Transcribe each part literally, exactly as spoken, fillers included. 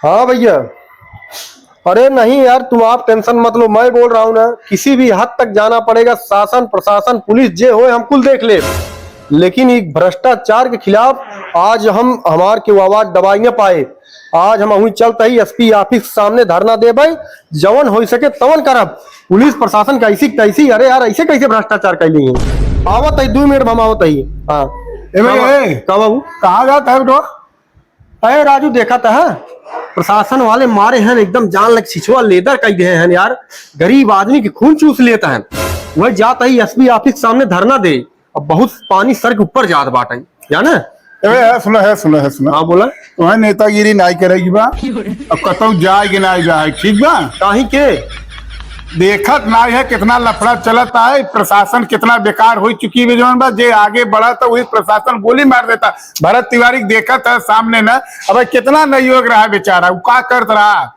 हाँ भैया, अरे नहीं यार, तुम आप tension मत लो, मैं बोल रहा हूँ ना, किसी भी हद तक जाना पड़ेगा, शासन प्रशासन पुलिस जे होए हम कुल देख ले, लेकिन ई भ्रष्टाचार के खिलाफ आज हम हमार के आवाज दबाई न पाए। आज हम वहीं चलते ही एसपी ऑफिस के सामने धरना देबे, जवन हो सके तवन करब। पुलिस प्रशासन कैसी तैसी, अरे यार ऐसे कैसे भ्रष्टाचार कैली है? आवत है, दो मिनट में हम आवत है। हाँ। ए भाई, का बा-, ए। का बाबू? कहाँ जात है बेटो? अरे राजू, देखत है, प्रशासन वाले मारे हैं एकदम जान लग छिछुआ लेदर कई दे हैं यार, गरीब आदमी के खून चूस लेता है। वह जात है एसपी ऑफिस के सामने धरना दे, अब बहुत पानी सर के ऊपर जात बाटे, जाने? ए, है, सुना है, सुना है, सुना। हाँ, बोला। तुम्हें नेतागिरी नाई करेगी बा, अब कतौ जाए के नाई जाए, ठीक बा? काहे के? देखत नाई है कितना लफड़ा चलत है, प्रशासन कितना बेकार हो चुकी है, जौन बा, जे आगे बढ़ा तो वही प्रशासन गोली मार देता। भरत तिवारी के देखत है सामने न, अब कितना नवयुवक रहा बेचारा, वो का करत रहा?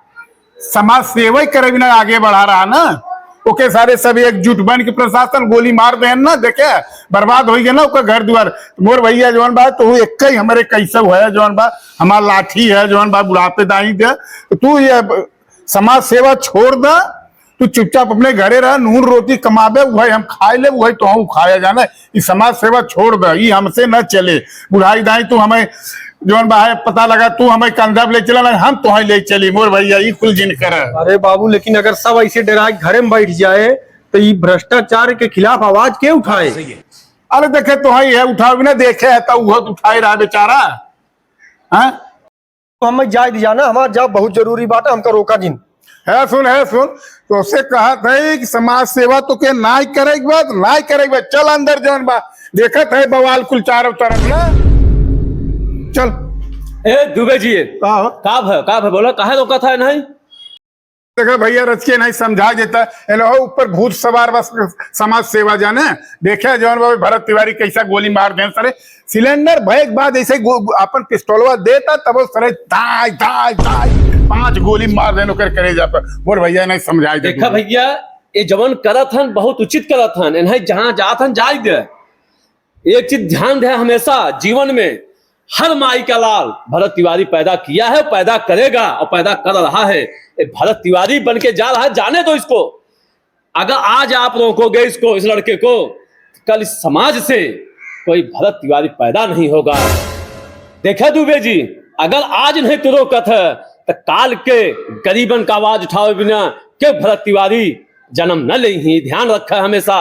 समाज सेवा ही करे बिना आगे बढ़ा रहा ना, ओके सारे सब एकजुट बन के प्रशासन गोली मार देन ना, देखे बर्बाद हो गया ना ओकर घर दुआर। मोर भैया जौन बा, तू एक ही हमरे कैसे है जौन बा, हमार लाठी है जौन बा, बुढ़ापे दाई दे, तो तू ये ब-, समाज सेवा छोड़ दा, तू चुपचाप अपने घरे रह, नून रोटी कमाबे, वही हम खाए ले, वही तोहू खाया जाने। ई समाज सेवा छोड़ द, ई हमसे न चले। बुढ़ाई दाई तू हमें जौन बा है पता लगा, तू हमें कंधा पे ले चला ना, हम तोहई ले चली, मोर भैया, ई कुल जिन कर। अरे बाबू, लेकिन अगर सब ऐसे डरा के घरे में बैठ जाए, तो ई भ्रष्टाचार के खिलाफ आवाज के उठाए? अरे देखे, तोहई है उठावे ना, देखे है तो उहो उठाए रहा बेचारा। हाँ? तो हमें जाए दी जाना, हमार जाब बहुत जरूरी बाटे, हमका रोका जिन। है सुन, है सुन, तो से कहत है कि समाज सेवा तो के नाई करे के बाद, नाई करे के बाद, चल अंदर जौन बा, देखत है बवाल कुल चारों तरफ ना। चल। ए दुबे जी, का हो? का भय, का भय, बोला, काहे रोकत है नहीं? देखा भैया, रच के नहीं समझा देता, एलो हो ऊपर भूत सवार बस समाज सेवा जाने। देखे जौन बाबू भरत तिवारी कैसा गोली मार देन सरे, सिलेंडर भय के बाद ऐसे गो-, अपन पिस्तौलवा देता, तब वो सरे दाई, दाई, दाई, पांच गोली मार देन ओकर करेजा पर। मोर भैया नहीं समझाई दे देखा तू। भैया, ये जवन करत हन, बहुत उचित करत हन, इन्हें जहाँ जात हन, जाए दे। एक चीज ध्यान दे हमेशा जीवन में, हर माई का लाल भरत तिवारी पैदा किया है, पैदा करेगा और पैदा कर रहा है। ये भरत तिवारी बन के जा रहा है, जाने दो इसको। अगर आज आप रोकोगे इसको, इस लड़के को, कल इस समाज से कोई भरत तिवारी पैदा नहीं होगा। देखे दुबे जी, अगर आज नहीं तू रोकत है, तो काल के गरीबन का आवाज उठावे बिना के भरत तिवारी जन्म न लेही। ध्यान रखे हमेशा,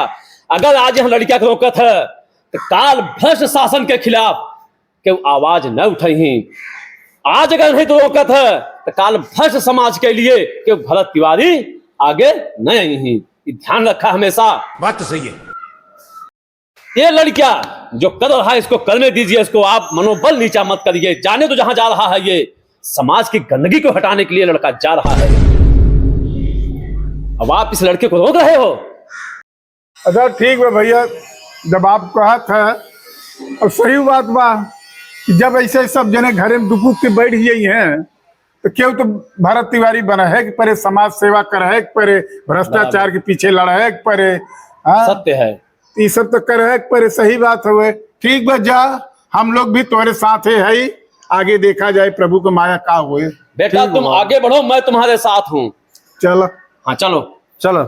अगर आज यहाँ लड़किया के रोकत है, तो काल भ्रष्ट शासन के खिलाफ केहू आवाज न उठइहीं। आज अगर नहीं तो रोकत है, तो काल भ्रष्ट समाज के लिए केहू भरत तिवारी आगे न अइहीं। ई ध्यान रखा हमेशा। बात तो सही है। ये लड़किया जो कर रहा है, इसको करने दीजिए, इसको आप मनोबल नीचा मत करिए। जाने दो जहां जा रहा है ये, समाज की गंदगी को हटाने के लिए लड़का जा रहा है। अब आप इस लड़के को रोक रहे हो। अच्छा, ठीक बा भैया, जब आप कहत है, और सही बात बा कि जब ऐसे सब जने घरे में दुपुक के बैठ गई हैं, तो केहू तो भरत तिवारी बने के परे, समाज सेवा करे के परे, भ्रष्टाचार बराबर। के पीछे लड़े के परे। हाँ? सत्य है। ई सब तो करे के परे, सही बात हवे। ठीक बा, जा, हम लोग भी तोरे साथे है, आगे देखा जाए प्रभु के माया का होए। बेटा, ठीक तुम बा। आगे बढ़ो, मैं तुम्हारे साथ हूँ। चलो। हाँ, चलो। चलो।